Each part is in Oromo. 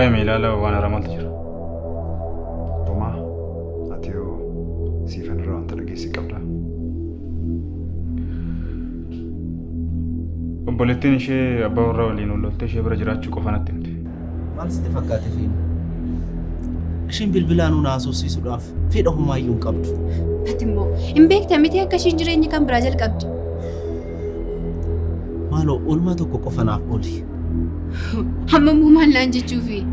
Waa'ee Meelaala waan haaraa maaltu jira? Homaa, ati hoo Siifan irraa wanta dhageesse qabdaa? Obboleettiin ishee abbaa warraa waliin wal loltee ishee bira jiraachuu qofa natti himte. Maal sitti fakkaate Fiin? Ishiin bilbilaanuu na haasofsiisuudhaaf fedha homaayyuu hin qabdu. Ati immoo hin beekta miti akka ishiin jireenya kan biraa jalqabde. Maaloo oolmaa tokko qofa naaf ooli. Amma immoo maal naan jechuufi?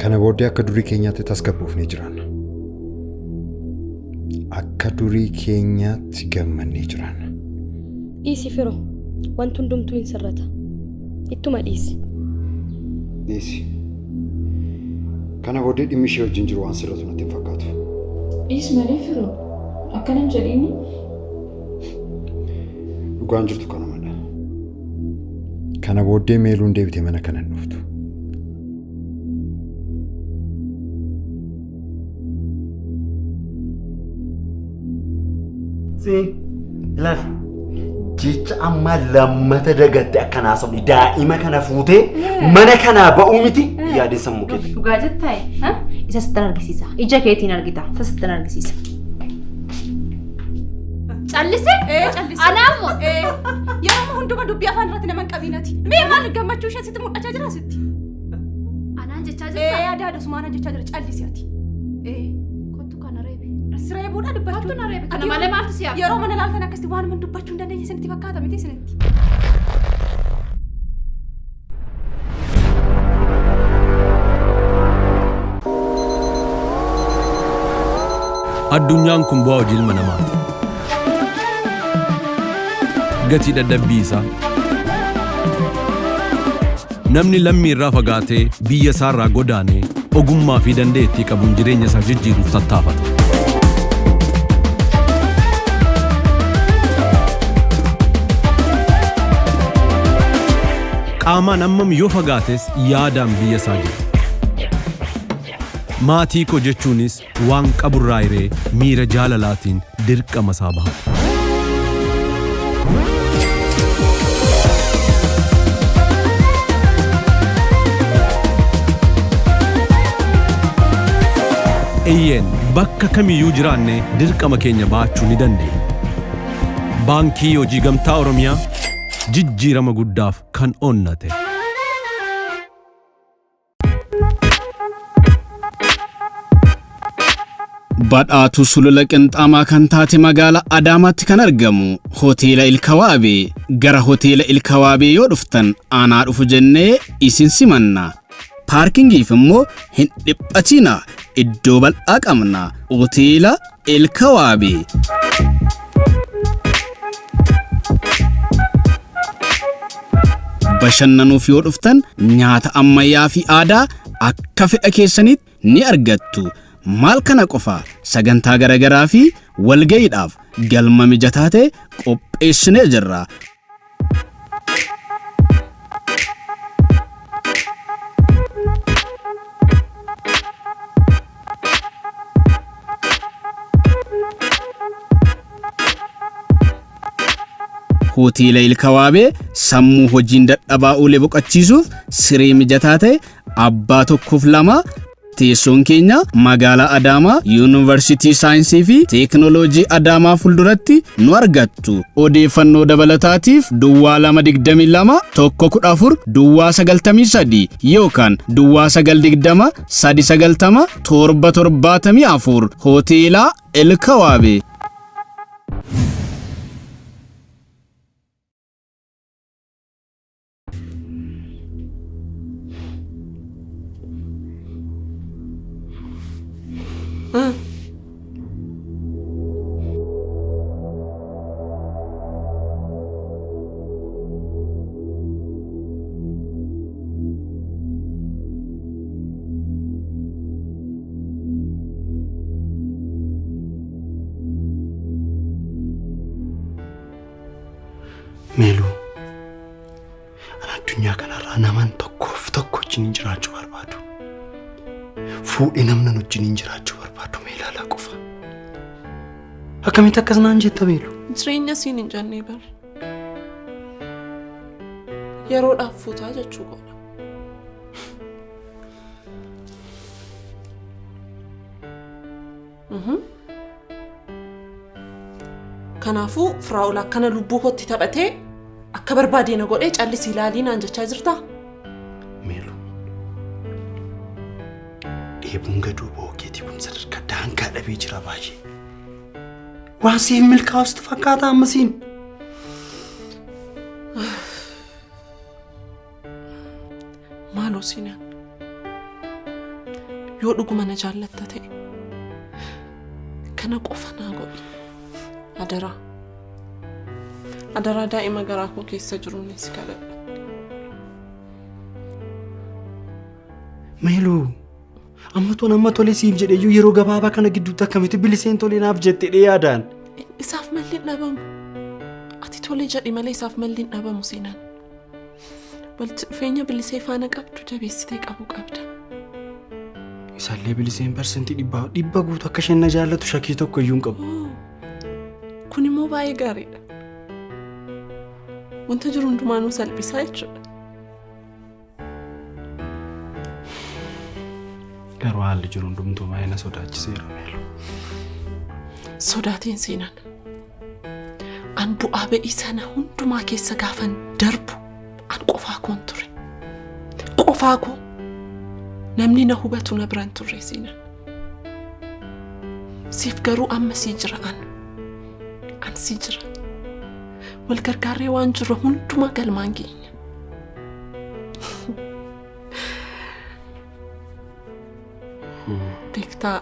Kana booddee akka durii keenyaatti tasgabboofnee jiraanna. Akka durii keenyaatti gammannee jiraanna. Dhiisi firo, wanti hundumtuu hin sirrata. Ittuma dhiisi. Dhiisi. Kana booddee dhimmi ishee wajjin jiru waan sirratu natti hin fakkaatu. Dhiis malee firoo. Akkana hin jedhiini. Dhugaan jirtu kanumadha. Kana booddee meeluun deebitee mana kana hin dhuftu. Si ilaali jecha ammaa lammata dagatte akka naasofne daa'ima kana fuutee mana kanaa ba'uu miti yaadin sammuu keetti. Dhugaa jettaa? Isa sittan argisiisa. Ija keetiin argita. Isa sittan argisiisa. Callise? Callise. Anaa immoo? Yeroo hunduma dubbii afaan irratti nama hin qabinati. Mee maal gammachuu ishee sitti mul'achaa jira sitti? Anaan jechaa jirta? Ee adaadha sumaanaan jechaa jira callisi ati. Ee. Kottu kana reebi. Siree buudhaa dubbachuu. Kottu na reebi. Kana Ati malee maaltu si hafa? Yeroo mana laaltan akkasitti waan man dubbachuu hin dandeenye isinitti fakkaata miti isinitti. Addunyaan kun bu'aa hojii ilma namaati. Gatii dadhabbii isaa. Namni lammii irraa fagaatee biyya isaa irraa godaanee ogummaa fi dandeettii qabuun jireenya isaa jijjiiruuf tattaafata. Qaamaan hammam yoo fagaates yaadaan biyya isaa jira. Maatii koo jechuunis waan qaburraa hiree miira jaalalaatiin dirqama isaa bahata. Eeyyeen bakka kamiyyuu jiraanne dirqama keenya bahachuu ni dandeenya. Baankii Hojii Gamtaa Oromiyaa jijjiirama guddaaf kan onnate. Badhaatuu sulula qinxaamaa kan taate magaala Adaamaatti kan argamu Hoteela Ilkawaabee. Gara Hoteela Ilkawaabee yoo dhuftan aanaa dhufu jennee isin simanna. Paarkingiif immoo hin dhiphatina iddoo bal'aa qabna. Hoteela Ilkawaabee. Bashannanuuf yoo dhuftan nyaata ammayyaa fi aadaa akka fedha keessanitti ni argattu. Maal kana qofa sagantaa garaagaraa fi walga'iidhaaf galma mijataa ta'e qopheessinee jirra. Hoteela Ilkawaabee sammuu hojiin dadhabaa oole boqochiisuuf siree mijataa ta'e abbaa tokkoof lama teessoon keenya magaalaa Adaamaa Yuunivarsiitii Saayinsii fi Teekinooloojii Adaamaa fuulduratti nu argattu. Odeeffannoo dabalataatiif Duwwaa 2 22 1 14 Duwwaa 93 yookaan Duwwaa 9 20 3 90 7 74 Hoteela Elkawaabee. Meeluu, ani addunyaa kanarraa naman tokkoof tokko wajjin jiraachuu barbaadu. Fuudhee namna wajjiniin jiraachuu barbaadu Meelaalaa qofa. Akkamitti akkas naan jetta Meelu? Jireenya siin hin jennee bar. Yeroodhaaf fuutaa jechuu koodha. Kanaafuu Firaa'ol akkana lubbuu kootti taphatee akka barbaade na godhee callisii ilaalii naan jechaa jirtaa? Meelu. Dheebuun gaduu ba'uu keetii kun sadarkaa daangaa dhabee jira baay'ee. Waan siif milkaa'u sitti fakkaata amma siin. Maaloo Siinaan. Yoo dhuguma na jaallatta ta'e kana qofa naa godhi. Adaraa. Adaraa daa'ima garaa koo keessa jiruun si kadhadha. Meeluu. Amma toon amma tole siif jedheyyuu yeroo gabaabaa kana gidduutti akkamitti biliseen tole naaf jettee yaadaan. Isaaf malli hin dhabamu. Ati tole jedhi malee isaaf malli hin dhabamu Siinaan. Walitti dhufeenya bilisee faana qabdu jabeessitee qabuu qabda. Isaallee biliseen 100% guutuu akka isheen na jaallatu shakkii tokko iyyuu hin qabu. Kun immoo baay'ee gaariidha. Wanta jiru hundumaanuu salphisaa jechuudha. Garuu haalli jiru hundumtuu baay'ee na sodaachiseera Meelu. Sodaatiin Siinaan. An bu'aa ba'ii sana hundumaa keessa gaafan darbu an qofaa koon ture. Qofaa koo namni na hubatu na biraan turre Siinaan. Siif garuu amma sii jira an. An sii jira. Wal gargaarree waan jirru hundumaa galmaan geenya. Beektaa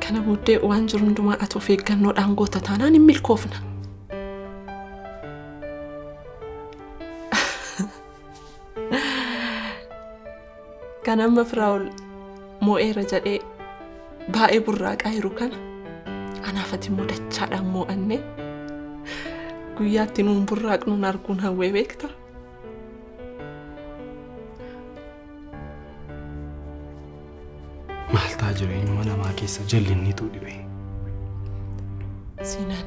kana booddee waan jiru hundumaa ati of eeggannoodhaan goota taanaan hin milkoofna. Kan amma Firaa'ol moo'eera jedhee baay'ee burraaqaa jiru kana anaaf ati immoo dachaadhaan moo'annee guyyaatti nuun burraaqnuun arguun hawwee beekta. Maal ta'a jireenyuma namaa keessa jallinnitu dhibe. Siinaan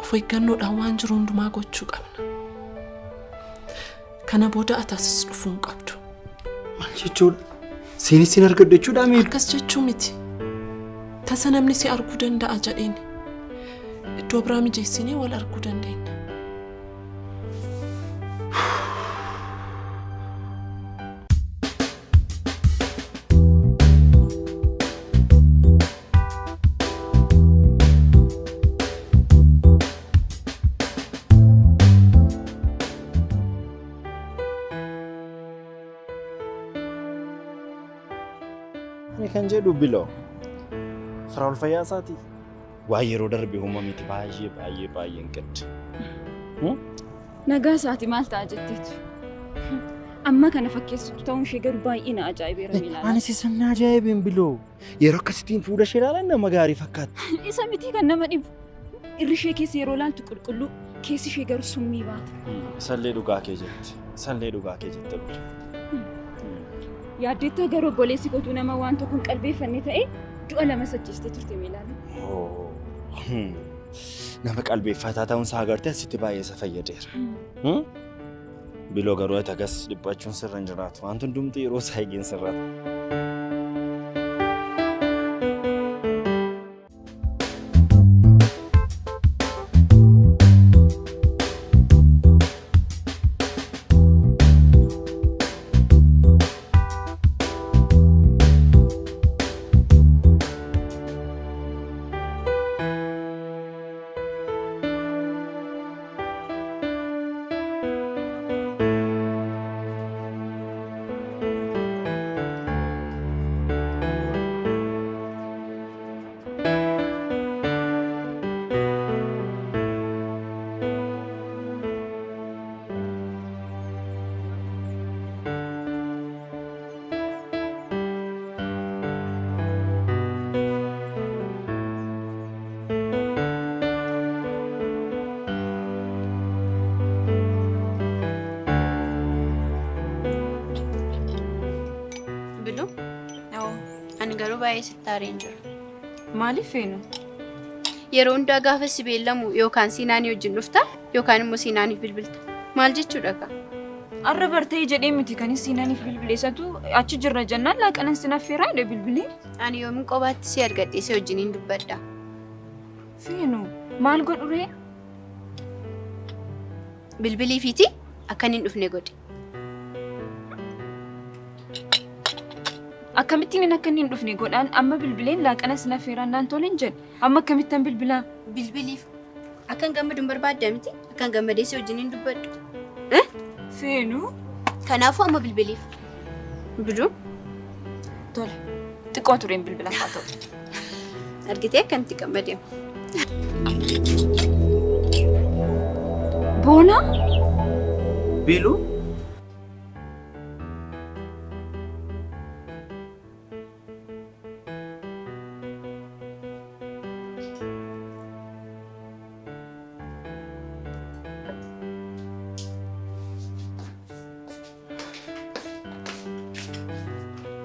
of eeggannoodhaan waan jiru hundumaa gochuu qabna. Kana booda ati asis dhufuu hin qabdu. Maal jechuudha? Siinis sin argadhu jechuudha Meelu? Akkas jechuu miti. Tasa namni si arguu danda'a jedheen. Iddoo biraa mijeessinee wal arguu dandeenya. Ani kan jedhu biloo. Firaa'ol fayyaa isaatii. Waa yeroo darbe uumamiti miti baay'ee baay'ee baay'een gadda. Nagaa isaati maal ta'a jetteetu. Amma kana fakkeessitu ta'uun ishee garuu baay'ee na ajaa'ibeera Miilaan. Anis isa na ajaa'ibeen biloo. Yeroo akkasittiin fuula ishee ilaalan nama gaarii fakkaatti. Isa mitii kan nama dhibu. Irri ishee keessa yeroo ilaaltu qulqulluu, keessi ishee garuu summii baata. Isallee dhugaa kee jette. Isallee dhugaa kee jette biloo. Yaaddeettaa garuu obboleessi kootuu nama waan tokko hin qalbeeffanne ta'e du'a lama sajjeestee turte Miilaan. Nama qalbeeffataa ta'uun isaa agartee asitti baay'ee isa fayyadeera. Biloo garuu ati akkas dhiphachuun sirra hin jiraatu. Wanti hundumtuu yeroo isaa eegeen sirrata. baay'ee sitti aareen jira. Maaliif feenu? Yeroo hundaa gaafa si beellamu yookaan Siinaanii wajjin dhufta yookaan immoo Siinaaniif bilbilta. Maal jechuudha kaa? Arra bartee jedhee miti kan Siinaaniif bilbileessatu achi jirra jennaan laaqanan sin affeeraa jedhe bilbilee. Ani yoomin qobaatti si argadhee si wajjiniin dubbadha. Feenu maal godhu ree? Bilbiliifiiti akka inni hin dhufne godhi. Akkamittiin inni akka inni hin dhufne godhaan amma bilbileen laaqana sin affeeraa naan tole hin jedhe. Amma akkamittan bilbilaa? Bilbiliif akkan gammadu hin barbaadda miti? Akkan gammadee si wajjiniin dubbadhu. Feenu. Kanaafuu amma bilbiliif. Biduu. Tole. Xiqqoo tureen bilbilaaf haa ta'u. Argitee akkamitti gammadee? Boona? Biiluu?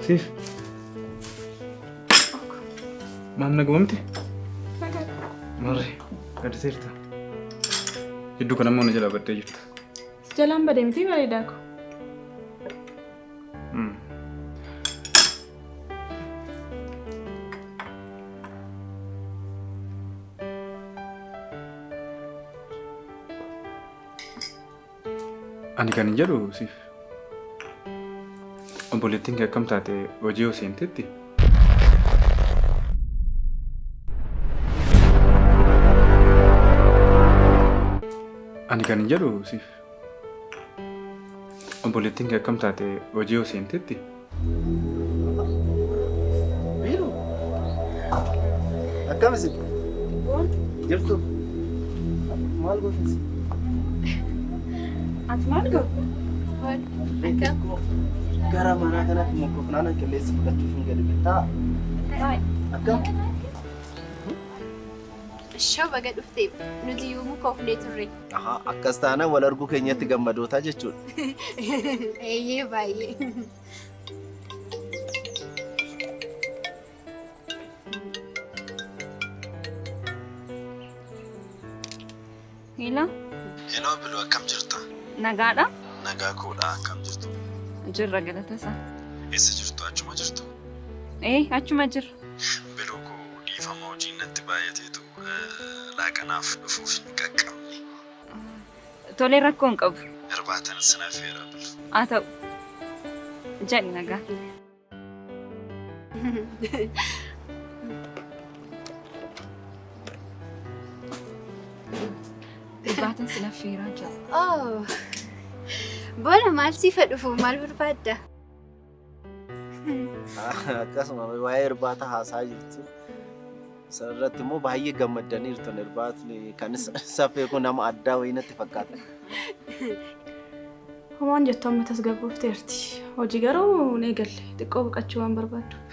Siif. Maal nagumamti? Marri, gaddiseerta. Gidduu kana immoo na jalaa baddee jirta. Jalaan badee miti bareedaa ko. Ani kan hin jedhu siif. Obboleettiin kee akkam taate hojii yoo seentetti? Ani kan hin jedhu siif. Obboleettiin kee akkam taate hojii yoo seentetti? Biilu. Akkam isin? Jirtu? Maal gootas? Ati maal gootu? Gara manaa kanatti mokkofnaan qilleensa fudhachuuf hin gadi bittaa. Akkam? Shoo baga dhuftee nuti iyyuu muka ofnee turre. Ahaa, akkas taanaan wal arguu keenyatti gammadootaa jechuudha. Eeyyee baay'ee. Hello. Hello Biluu akkam jirta? Nagaadha? Nagaa koodha akkam jirtu? Jirra galata isaa. Eessa jirtu? Achuma jirtu? Ee achuma jirra. Biluu koo dhiifama hojiin natti baay'ateetu laaqanaaf dhufuuf hin qaqqabne. Tolee rakkoo hin qabu. Irbaatan sin affeera Biluu. Haa ta'u. Jedhi nagaa. Irbaatan sin affeeraa jira. Oh. Boona maal siifa dhufu maal barbaadda? Akkasuma waa'ee irbaata haasaa jirtu. Sanarratti immoo baay'ee gammaddaniirtu irbaatni kan safee kun nama addaa wayii natti fakkaata. Homaan jettu amma tasgabboofteerti. Hojii garuu hin eegalle. Xiqqoo boqochuu waan barbaadduuf.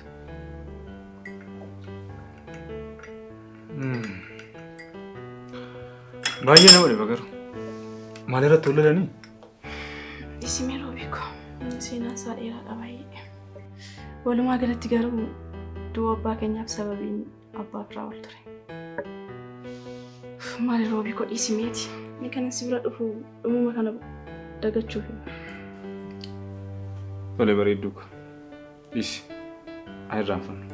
Baay'ee nama dhiba garuu. Maal irratti wal lolanii? Isimee Roobiiko. Seenaan isaa dheeraadha baay'ee. Walumaa galatti garuu du'a abbaa keenyaaf sababiin abbaa biraa ol ture. Maali Roobiiko dhiisimeeti. Inni kanan si bira dhufu dhumuma kana dagachuuf. Tole bareedduu ko. Dhiisi. Haa irraanfannu.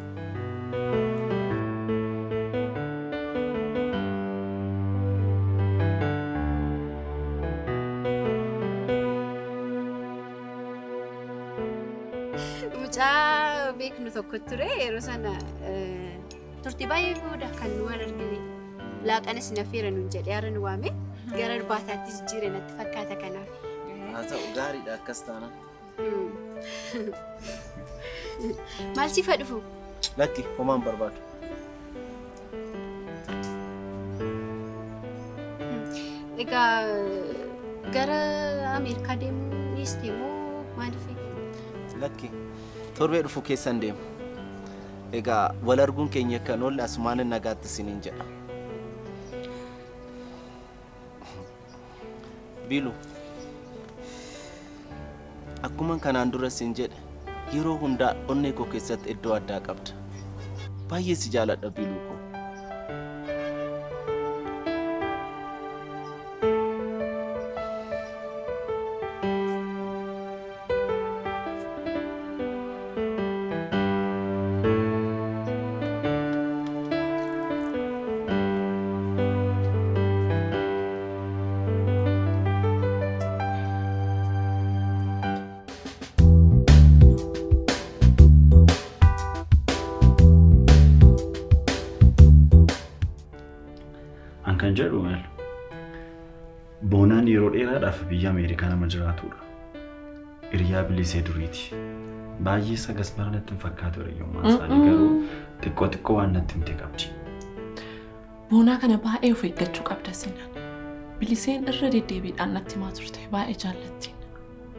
Mucaa beeknu tokko ture yeroo sana turtii baay'ee booda kan nu wal argine laaqana sin affeera nuun jedhee har'a nu waame gara irbaataatti jijjiire natti fakkaata kanaaf. Haa ta'u gaariidha akkas taanaan. Maal siif haa dhufu? Lakki homaa hin barbaadu. Egaa gara Ameerikaa deemuu dhiiste moo maaliif? Lakki torbee dhufu keessa hin deemu. Egaa wal arguun keenya akka hin oolle asumaanin nagaatti isiniin jedha. Biilu, akkuman kanaan dura siin jedhe yeroo hundaa onnee koo keessatti iddoo addaa qabda. Baay'ee si jaaladha Biluu koo. An kan jedhu maal? Boonaan yeroo dheeraadhaaf biyya Ameerikaa nama jiraatudha. Hiriyaa bilisee duriiti. Baay'ee sagas bara natti hin fakkaatu hiriyyummaan isaanii garuu xiqqoo xiqqoo waan natti himte qabdi. Boonaa kana baay'ee of eeggachuu qabda Sinaan. Biliseen irra deddeebiidhaan natti himaa turte baay'ee jaallattiin.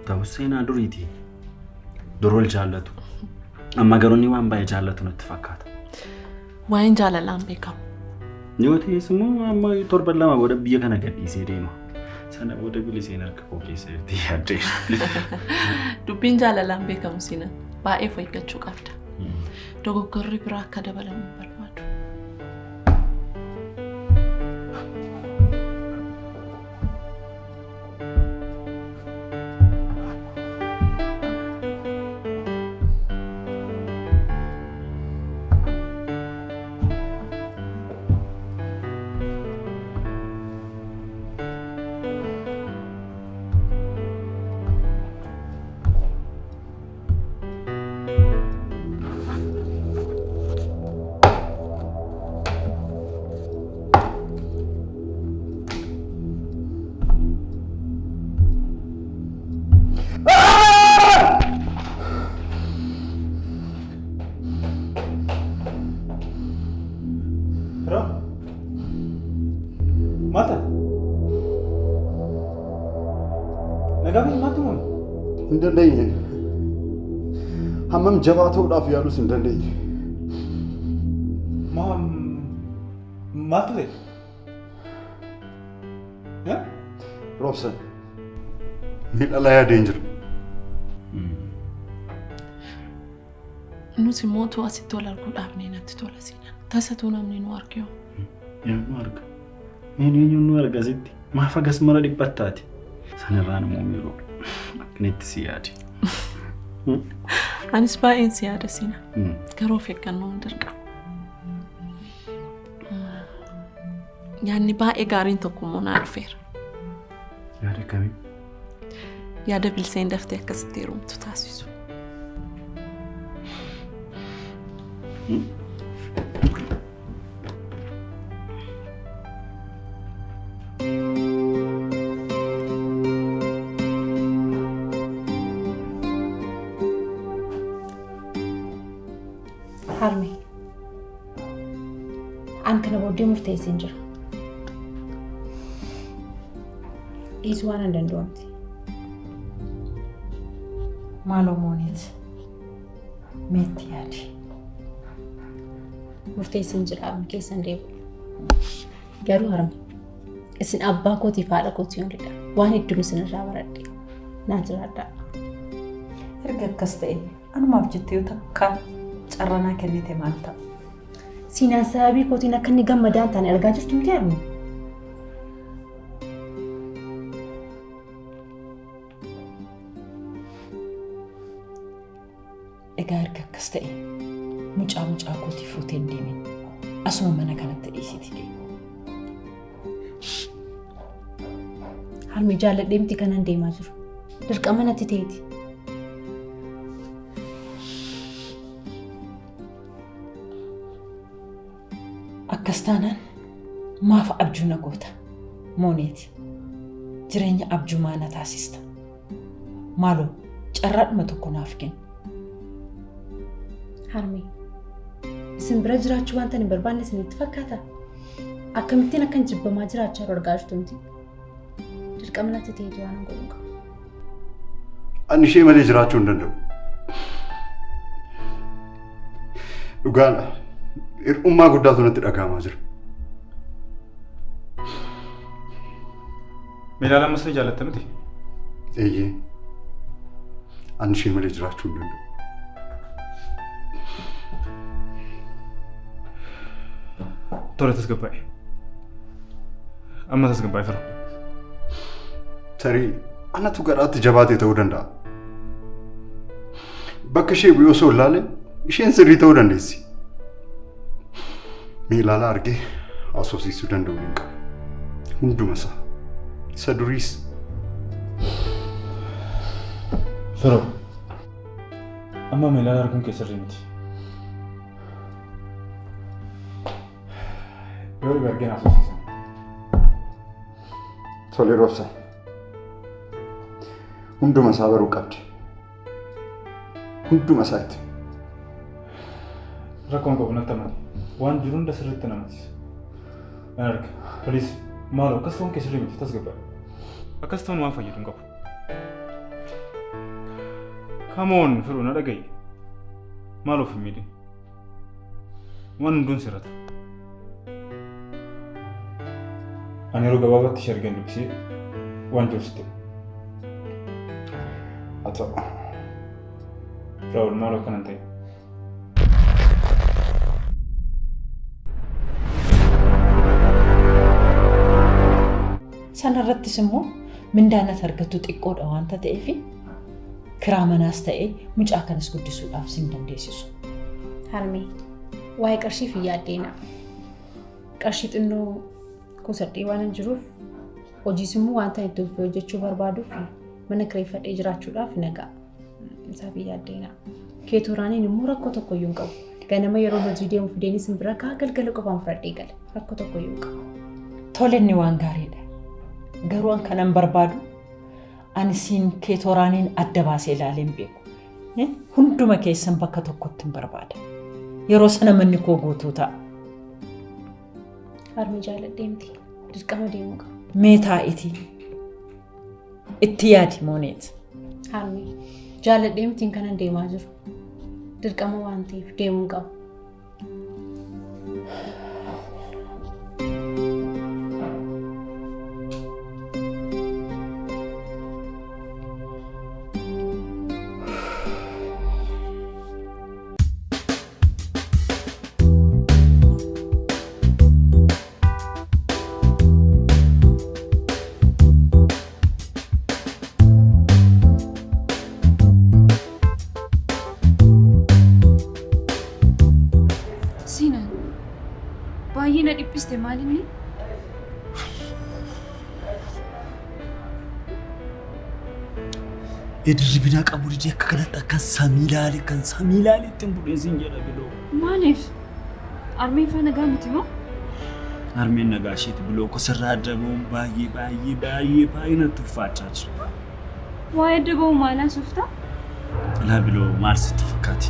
Ta'us seenaa duriiti. Dur wal jaallatu. Amma garuu inni waan baay'ee jaallatu natti fakkaata. Waa'een jaalalaan beekamu. Yoo ta'es immoo amma torban lama booda biyya kana gadhiisee deema. Sana booda biliseen harka koo keessa jirti yaaddee. Dubbiin jaalalaan beekamu Sinaan. Baay'ee of eeggachuu qabda. Dogoggorri biraa akka dabalamu hin barbaadu. Firoo? Maal taate? Nagaa fi maaltu uumame? Hin dandeenye. Hammam jabaa ta'uudhaaf yaalus hin dandeenye. Maaltu ta'e? Roobsan, miidhalaa yaadeen jira. Nus immoo utuu asitti wal arguu dhaabnee natti tola Sinaan. Tasatuu namni nu arge hoo? Eenyu arga? Eenyu nu arga asitti? Maaf agas mara dhiphattaati? Sanirraan immoo miiroo akkanitti si yaade. Anis baay'een si yaada Sinaan. Garuu of eeggannoon dirqama. Yaadni baay'ee gaariin tokko immoo naa dhufeera. Yaada akkamii? Yaada biliseen daftee akkasitti heerumtu taasisu. Harme, an kana booddee murteesseen jira. Dhiisuu waan an danda'u miti. Maaloo Mooneet, meetti yaadi. Murteesseen jira harme keessan deebi'u. Garuu harme, isin abbaa kootiif haadha kootii olidha. Waan hedduun isinirraa baradhe. Naa jiraadhaa. Erga akkas ta'e anumaaf jettee yoo takka carranaa kennite maal ta'a? Siinaan sababii kootiin akka inni gammadaa hin taane argaa jirtu miti harme. Egaa erga akkas ta'e mucaa mucaa kootii fuutee hin deemin. Asuma mana kanatti dhiisiiti deemi. Harme jaalladhee miti kanan deemaa jiru. Dirqama natti ta'eeti. Akkas taanaan maaf abjuu na goota? Mooneeti. Jireenya abjuu maa na taasista? Maaloo carraadhuma tokko naaf kenni. Harmee, isin bira jiraachuu wanta hin barbaanne isinitti fakkaata? Akkamittiin akkan jibbamaa jiraachaa jiru argaa jirtu miti? Dirqama natti ta'eeti waan hin godhu qabu. Ani ishee malee jiraachuu hin danda'u. Dhugaadha. Hir'ummaa guddaatu natti dhaga'amaa jira. Meelaa ammas ni jaallatta miti? Eeyyee. Ani ishee malee jiraachuu hin danda'u. Tole tasgabbaa'e. Amma tasgabbaa'e firoo. Tarii anatu garaatti jabaate ta'uu danda'a. Bakka ishee bu'ee osoo ilaale isheen sirrii ta'uu dandeessi. Mee ilaalaa argee haasofsiisuu danda'u hin qabu. Hunduma isaa. Isa duriis. Firoo. Amma meelaalaa arguun kee sirrii miti. Yoo dhibe argee naasofsiisan. Tole roobsa. Hunduma isaa baruu qabdi. Hunduma isaa itti. Rakkoon qabu natti amani. Waan jiru hunda sirriitti namatti. Nan arga. Please maaloo akkas ta'uun kee sirrii miti tasgabbaa'e. Akkas ta'uun waan fayyadu hin qabu. Come on firoo na dhaga'i. Maal of hin miidhin. Waan hunduun sirrata. Ani yeroo gabaabaatti ishee argeen dubbisee waan jiru sitti hima. Haa ta'u. Raawul maaloo akkana hin ta'in. Sanarrattis immoo mindaan ati argattu xiqqoodha waanta ta'eef kiraa manaas ta'e mucaa kanas guddisuudhaaf sin dandeessisu. Harmee, waa'ee qarshiif hin yaaddeenaa. Qarshii xinnoo kuusadhee waanan jiruuf hojiis immoo wanta itti fufee hojjechuu barbaaduuf mana kireeffadhee jiraachuudhaaf na ga'a. Isaaf hin yaaddeenaa. Keetoraaniin immoo rakkoo tokko iyyuu hin qabu. Ganama yeroo hojii deemu fideenis isin bira ka'a galgala qofaan fudhadhee gala. Rakkoo tokko iyyuu hin qabu. Tole inni waan gaariidha. Garuu an kanan barbaadu ani siin keetoraaniin adda baasee ilaalee hin beeku. Hunduma keessan bakka tokkotti hin barbaada. Yeroo sana manni koo guutuu ta'a. Harmee jaaladhee miti. Dirqama deemuu qaba. Mee taa'itii itti yaadi Mooneet. Harmee jaaladhee mitiin kanan deemaa jiru. Dirqama waan ta'eef deemuu qaba. Siinan baay'ee na dhiphiste maal inni? Dirribinaa qabu didee akka kanatti akka samii ilaale kan samii ilaale ittiin bulee siin jedha biloo. Maaliif? Armeen faana nagaa miti moo? Harmeen nagaa isheeti biloo ko sirraa adda ba'uun baay'ee baay'ee baay'ee baay'ee natti ulfaachaa jira. Waa'ee adda ba'uu maal haasofta? Ilaa biloo maal sitti fakkaate?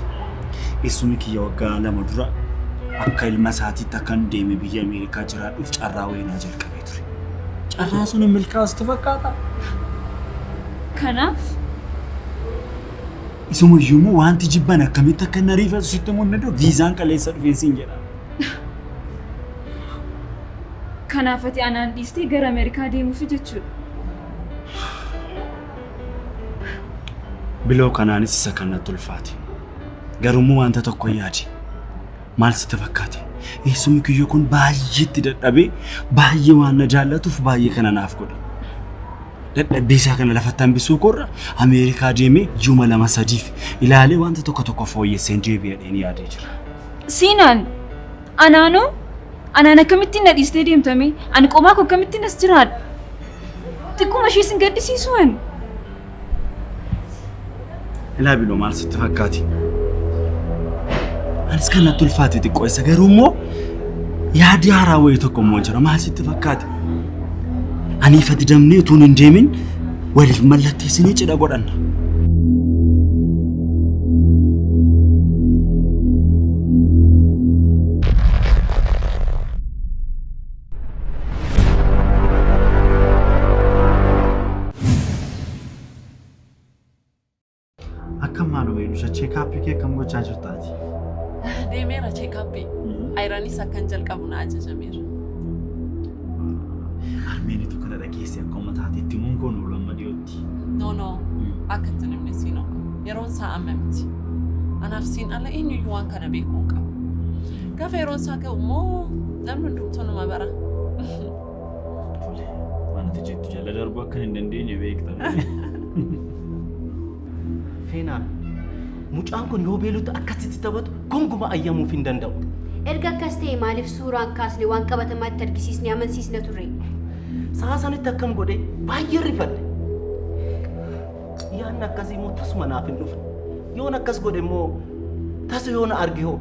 Eessumni kiyya waggaa 2 dura akka ilma isaatiitti akkan deeme biyya Ameerikaa jiraadhuuf carraa wayii naa jalqabee ture. Carraa sun hin milkaa'u sitti fakkaataa? Kanaaf? Isuma iyyuu immoo wanti jibban akkamitti akka inni ariifatu sitti himuu hin danda'u. Viizaan kaleessa dhufeen siin jedha. Kanaaf ati anaan dhiistee gara Ameerikaa deemuufi jechuudha. Biloo kanaanis isa kan natti ulfaate. Garuummoo wanta tokko yaade. Maal sitti fakkaate? Eessumni kiyyoo kun baay'ee itti dadhabee baay'ee waan na jaallatuuf baay'ee kana naaf godhe. Dadhabbii isaa kana lafatti hambisuu koorra Ameerikaa deemee ji'uma 2 sadiif ilaalee wanta tokko tokko fooyyesseen deebi'a jedheen yaadee jira. Siinaan! Anaanoo? Anaan akkamittiin na dhiistee deemta mee? Ani qomaa koo akkamittiin as jiraadha? Xiqquma ishee sin gaddisiisuu ani? Ilaa biloo maal sitti fakkaate? Anis kan natti ulfaate xiqqoo isa garuu immoo yaadi haaraa wayii tokko immoo jira maal sitti fakkaate? Ani ifatti damnee utuun hin deemin waliif mallatteessinee cidha godhanna. Akkam maaloo Beelusha cheekaappii kee akkam gochaa jirtaati? Deemeera cheekaappii. Ayiraniis akkan jalqabu na ajajameera. Harmeenitu kana dhageesse akka uummata taatetti himuun koo oolu amma dhiyootti. No no akka itti hin himne siin oolu. Yeroon isaa amma miti. Anaaf siin ala eenyuyyuu waan kana beekuu hin qabu. Gaafa yeroon isaa ga'u immoo namni hundumtuu numa bara. Waan ati jettu jala darbuu akka hin dandeenye beekta. Feenaan mucaan kun yoo beelutti akkasitti taphatu gonkumaa ayyamuuf hin danda'u. Erga akkas ta'e maaliif suuraan kaasne waan qabatamaatti argisiisne amansiisna turre? Sa'a sanitti akkam godhe baay'ee rifadhe. Yaadni akkasii immoo tasuma naaf hin dhufne. Yoon akkas godhe immoo tasa yoo na arge hoo